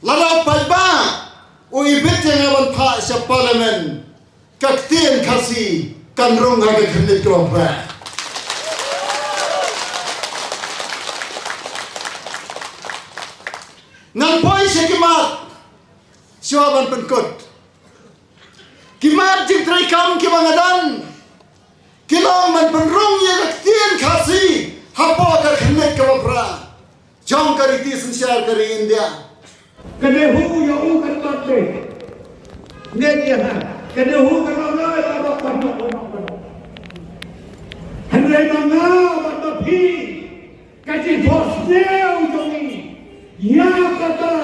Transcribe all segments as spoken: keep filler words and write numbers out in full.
Lada u paidbah u ibit ïa nga ban phah sha Parliament, ka ktien Khasi kan rung ha ka khyrnit kaba phra. Ngan poi sha ki mat shuwa ban pynkut. Ki mat jingtrei kam kiba nga don ki long ban pynrung ïa ka ktien Khasi hapoh ka khyrnit kaba phra jong ka riti synshar ka ri India. Ka dei hu ïa u kan bat te. Nge ïa ha. Ka dei hu kan ong ai ba dok ban dok ban dok ban dok. Hynrei ma nga bad ma phi, ka jingphohsniew jong ngi ïa kata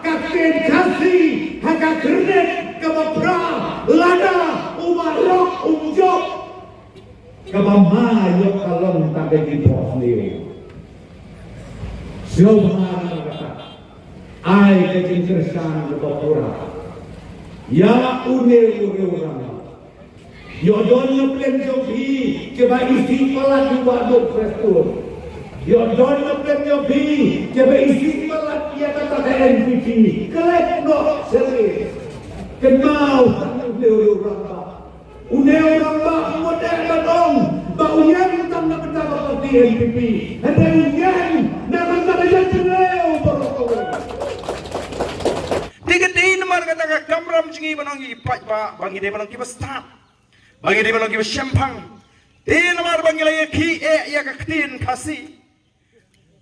ka ktien Khasi ha ka khyrnit kaba phra, lada u marok um jop, kaba ma ïoh ka long ta ka jingphohsniew. Sngewbha kata, ai ka jingkyrshan kaba pura ïa une u riewrangbah. Ïoh don na pdeng jong phi kiba isih palat ïa u Bah Duh Prestone. Ïoh don na pdeng jong phi kiba isih palat ïa kata ka N P P. Klet noh sha ri. Kynmaw tang ïa u riewrangbah. U riewrangbah u mut eh ban ong ba u ïeng tang na bynta ka party N P P. Hynrei u ïeng na bynta ka jaitbynriew baroh kawei. Te ka dei namar kata ka kamram jong ngi ban ong ïa ki paidbah ba ngi dei ban long kiba stad, ba ngi dei ban long kiba shemphang. Te namar ba ngi la ïakhih eh ïa ka ktien Khasi,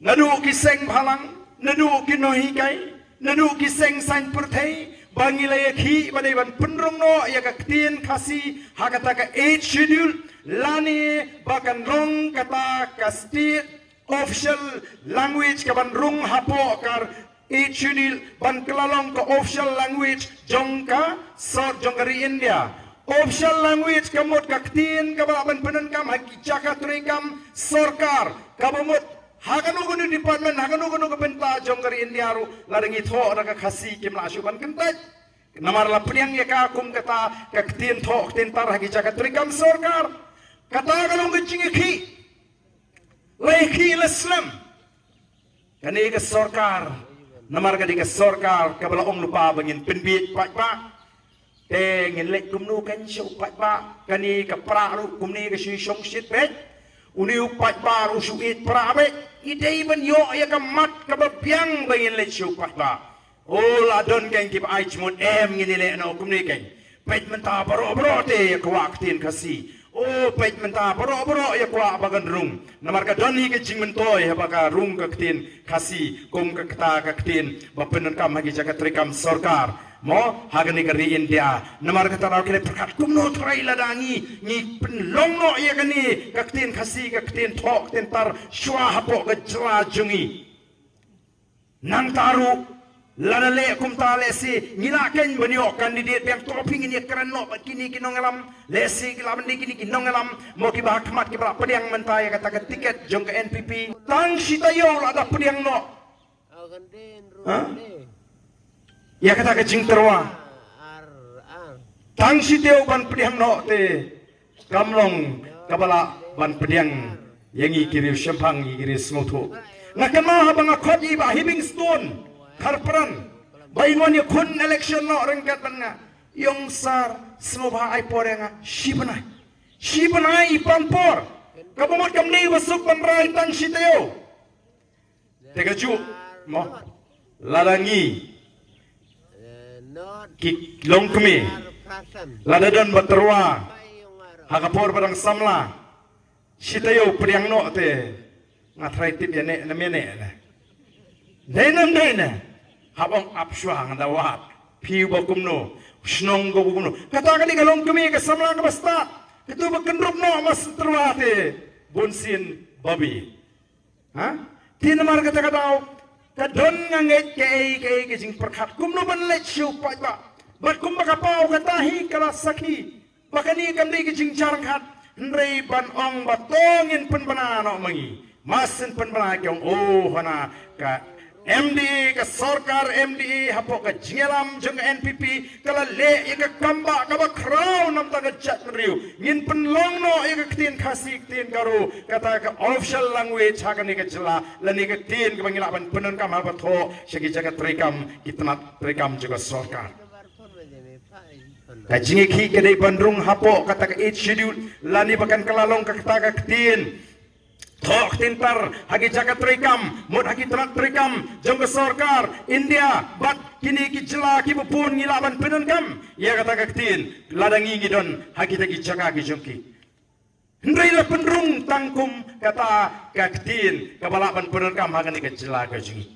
naduh ki seng bhalang, naduh ki nonghikai, naduh ki seng saiñ pyrthei, ba ngi la ïakhih ba dei ban pynrung noh ïa ka ktien Khasi ha kata ka Eighth Schedule, lane ba kan long kata ka state official language kaban rung hapoh ka Eighth Schedule, ban kylla long ka official language jong ka sor jong ka ri India. Official language ka mut ka ktien kaba lah ban pyndonkam ha ki jaka treikam sorkar, kaba mut ha kano kano department, ha kano kano ka bynta jong ka ri India ruh, lada ngi thoh da ka Khasi kim lah shuh ban kyntait. Namar la pdiang ïa ka kum kata ka ktien thoh ktien tar ha ki jaka treikam sorkar. Kata ka long ka jingïakhih. La ïakhih la slem. Kane ka sorkar, namar ka dei ka sorkar kaba la ong lypa ba ngin pynbieit paidbah. Te ngin leit kumno kan sha u paidbah, kane ka pra ruh kumne ka shu shongshit beit. Une u paidbah ruh shu ïeit pra beit. Ngi dei ban ïoh ïa ka mat kaba biang ba ngin leit sha u paidbah. O, la don kan kiba ai jingmut, em, ngin ïaleh noh kumne kan. Peit mynta baroh baroh te ïa kwah ktien Khasi. O, peit mynta baroh baroh ïa kwah ba kan rung. Namar ka don hi ka jingmyntoi haba ka rung ka ktien Khasi kum ka kata ka ktien ba pyndonkam ha ki jaka treikam sorkar, mo, ha kane ka ri India. Namar kata daw ki la pyrkhat kumno trai lada ngi, ngi pynlong noh ïa kane ka ktien Khasi, ka ktien thoh ktien tar shuwa hapoh ka jylla jong ngi. Nangta ruh, lada leh kumta lehse ngi lah kan ban ïoh candidate biang, to phi ngin ïakren noh bad kine ki nongïalam, lehse ki lah ban dei kine ki nongïalam mo kiba ha khmat kiba lah pdiang mynta ïa kata ka tiket jong ka N P P. Tang shi taïew lada pdiang noh. Ha? Ïa kata ka jingtyrwa. Tang shi taïew ban pdiang noh te kam long kaba lah ban pdiang ïa ngi ki riewshemphang, ïa ki riewsngewthuh. Nga kynmaw haba nga khot ïa i Bah Heavingstone Kharpran ba in wan ïakhun election noh ryngkat bad nga. Ïong sir, sngewbha ai por ïa nga shi bnai. Shi bnai i pan por. Kaba mut kam dei ba suk ban rai tang shi taïew. Te kajuh mo, lada ngi ki longkmie, lada don ba tyrwa ha ka por ba dang samla, shi taïew pdiang noh te nga tharai tip ïa ne na mene ne. Dei nam dei ne. Hap ong ap shuwa nga da wad. Phi ba kumno, shnong ko ba kumno. Kata ka dei ka longkmie ka samla kaba stad. Katu ba kynrup noh mas tyrwa te bun sien babi. Ha? Te namar kata ka daw ka don nga ngeit kaei kaei ka jingpyrkhat kumno ban leit sha u paidbah. Bad kumba ka paw kata hi ka la sakhi ba kane kam dei ka jingjar ryngkat, hynrei ban ong ba to ngin pynbna noh ma ngi. Masin pynbna ki ong, oh, hana ka M D A, ka sorkar M D A hapoh ka jingïalam jong ka N P P ka la leh ïa ka kambah kaba khraw namar ka jaitbynriew. Ngin pynlong noh ïa ka ktien Khasi, ktien Garo, kata ka official language ha kane ka jylla, lane ka ktien kaba ngi lah ban pyndonkam haba thoh sha ki jaka treikam, ki tnat treikam jong ka sorkar. Ka jingïakhih ka dei ban rung hapoh kata ka Eighth Schedule, lane ba kan kylla long kata ka ktien thoh ktien tar ha ki jaka treikam, mut ha ki tnat treikam jong ka sorkar India, bad kine ki jylla kiba bun ngi lah ban pyndonkam ïa kata ka ktien lada ngi ngi don ha kita ki jaka ki jong ki. Hynrei la pynrung tang kum kata ka ktien kaba lah ban pyndonkam ha kane ka jylla ka jong ngi.